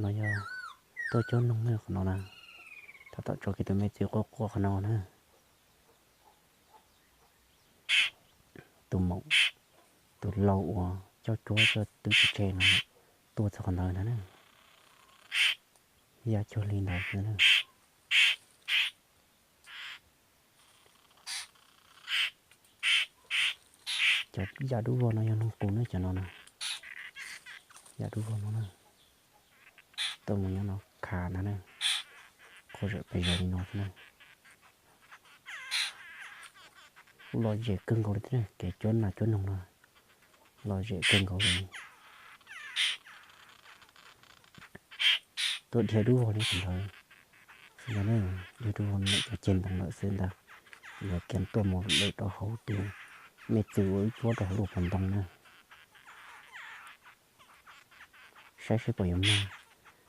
No yog tuaj cuab noog na qhov no na. Tab tom tso kiag tus me txwv quaj quaj qhov no na. Tus maum, tus lau uas coj cuab coj twb tsis tseg no tuaj txog qhov ntawd ntag na. Yam cuag li ntawd xwb na. Cov yam dub vog no yog noog qus na cov no na. Yam dub vog no na. Tuaj mus nyob no khav ntag na. Qhov zawm pes zog li no xwb na. Lom zem kawg nkaus li thiab na, kev cuab nas cuab noog no lom zem kawg nkaus li. Tuaj dhia dub vog li ntawd xwb ntag na. Dhia dub vog lawm cov ceg ntoo lawm xwb ntag. Yuav kiag tuaj mus lawm rau hauv tus me txwv uas wb cuab rau hauv lub pas ntoo na. Saib seb puas yuav mag.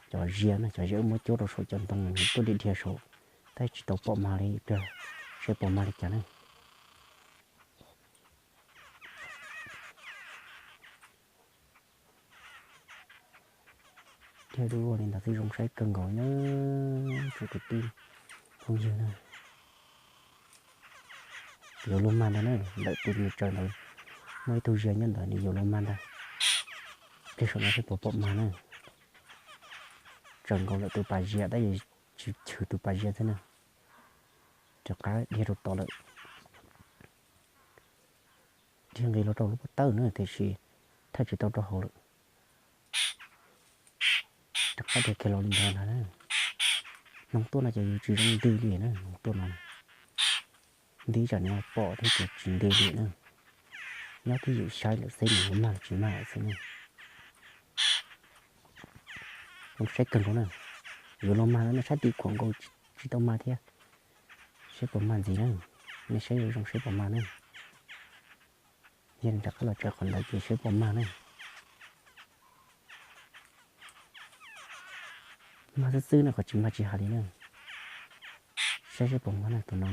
Cov zias na, cov zias wb muab cuab rau saum cov ntoo tuaj dhia dhia saum, tab tsis tau pom mag li ib pliag, seb puas mag li cas na. Dhia dub vog li ntawd xwb zoo saib kawg nkaus na tsoom kwv tij phooj ywg na. Yuav luag mag ntag na, ntawm tus nws tsaws ntawd muaj ib tug zias nyob ntawd nws yuav luag mag ntag. Dhia saum no seb puas pom mag na. Tsaws nkaus lawm tus pas zias tab sis tsis chwv tus pas zias thiab na. Rov qab dhia rau tod lawm. Dhia nqis los rau lub pob tawb na tiam sis thaj tsis tau rau hauv lawm. Rov qab dhia kiag los li ntawd ntag na. Noog tuaj no ces yus tsis zoo nti li na, noog tuaj no nti tsam nws pom thiab ces tsis nti li na. Nyob twj ywm saib lawm xwb nws yuav mag los tsis mag lawm xwb na. Zoo saib kawg nkaus na. Yuav luag mag no nej saib tim khuam nkaus tsis tau mag thiab. Seb puas mag ntxiv na. Nej saib zoo seb puas mag na. Yog li rov qab los tsaws qhov ntawd ces seb puas mag na. Mag xwb xwb na, qhov tsis mag tsis hais li na. Saib seb puas mag na tus no.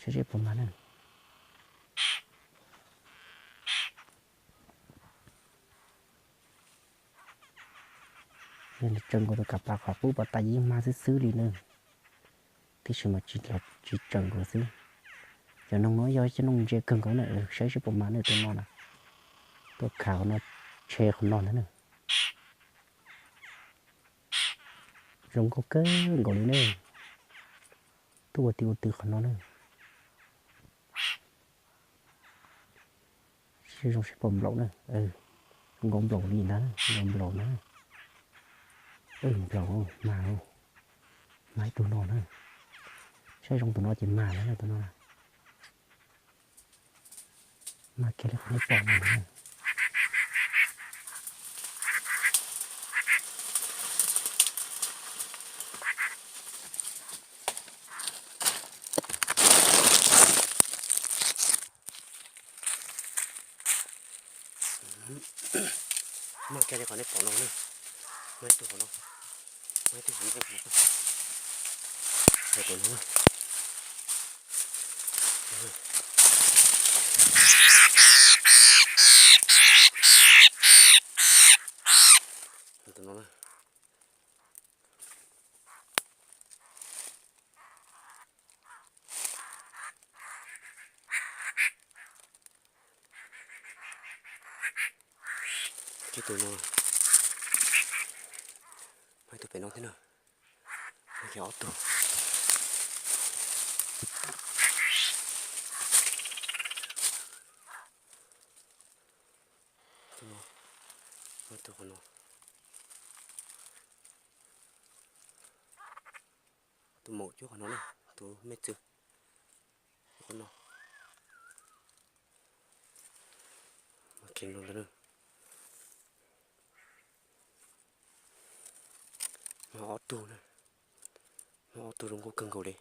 Saib seb puas mag na. Yog li tsaws nkaus tus kav pas qhov qub pas tas yeej mag xwb xwb li na. Tiam sis mas tsis los tsis tsaws nkaus xwb. Cov noog no yog cov noog ntse kawg nkaus na, saib seb puas mag na tus no na. Tuaj khav qhov no, tshe qhov no ntag na. Zoo nkauj kawg nkaus li na. Tuaj ua ti ua tw qhov no na. Seb zoo seb puas nplaum na. Zoo nkaus nplaum li ntag, zoo nkaus nplaum na. Nplaum, mag, mag ib tug no na. Saib zoo tus no ces mag na, tus no. Mag kiag li qhov nej pom no na. Mag kiag li qhov nej pom no na. Mag ib tug qhov no. Mag ib tug qhov no. Hais tus no. Tus no na. Tus no, tus pem no thiab na. Ob tug. Tus no, tus qhov no. Tus maum cuab qhov no na, tus me txwv qhov no. Mas kheev no ntag na. Mas ob tug na. Mas ob tug zoo nkauj kawg nkaus li.